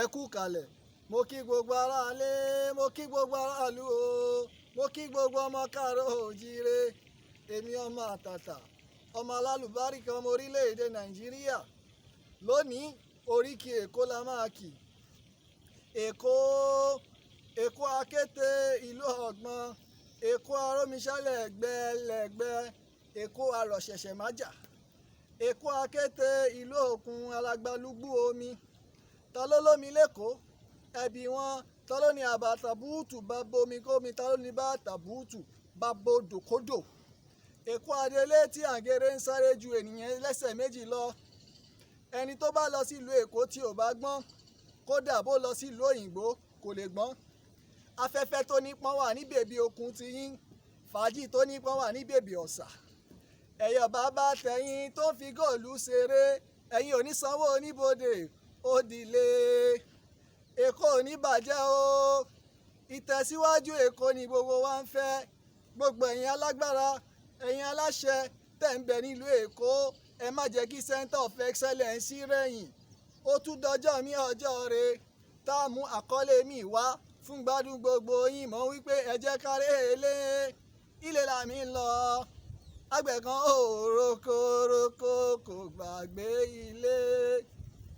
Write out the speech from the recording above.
Ẹ kú kalẹ̀. Mo kí gbogbo aráalé, mo kí gbogbo aráàlú o, mo kí gbogbo ọmọ káàárọ̀ oòjíire. Èmi ọmọ àtàtà, ọmọ alálùbáríkà, ọmọ orílẹ̀-èdè Nàìjíríà. Lónìí, oríkì Èkó la máa kì. Èkó, Èkó akéte ìlú ọ̀gbọ́n, Èkó arómiṣálẹ̀ gbẹlẹ̀gbẹ́, Èkó arọ̀ṣẹ̀ṣẹ̀ májà, Èkó akéte ìlú òkun alágbálúgbú omi. Ta ló lómi lẹ́kọ̀ọ́? Ẹbí wọn. Ta ló ní àbàtà búùtù bá bomi kómi? Ta ló ní bàtà búùtù bá bodò kódò? Èkó adelé tí àgèrè ń sáré ju ènìyàn lẹ́sẹ̀ méjì lọ. Ẹni tó bá lọ sílùú Èkó tí ò bá gbọ́n, kódà bó lọ sílùú òyìnbó kò lè gbọ́n. Afẹ́fẹ́ tó nípọn wà ní bèbí òkun ti yín, fàájì tó nípọn wà ní bèbí ọ̀sà. Ẹ̀yọ̀ bàbá tẹ̀yìn tó ń fi góòlù ṣeré, ẹ̀yin ò ní sanwó oníbodè, ó dìlé. Èkó ò ní bàjẹ́ o. Ìtẹ̀síwájú Èkó ni gbogbo wa ń fẹ́. Gbogbo ẹ̀yin alágbára, ẹ̀yin aláṣẹ tẹ̀ ń bẹ nílùú Èkó, ẹ má jẹ́ kí Center of Excellence rẹ̀yìn. Ó tún dọjọ́ mi ọjọ́ re tá a mú àkọlé mi wá fún gbádùn gbogbo yín mọ̀ wípé ẹ jẹ́ kárẹ́ ilé ilé làmí ń lọ. Àgbẹ̀ kan ò rokoroko kò gbàgbé ilé.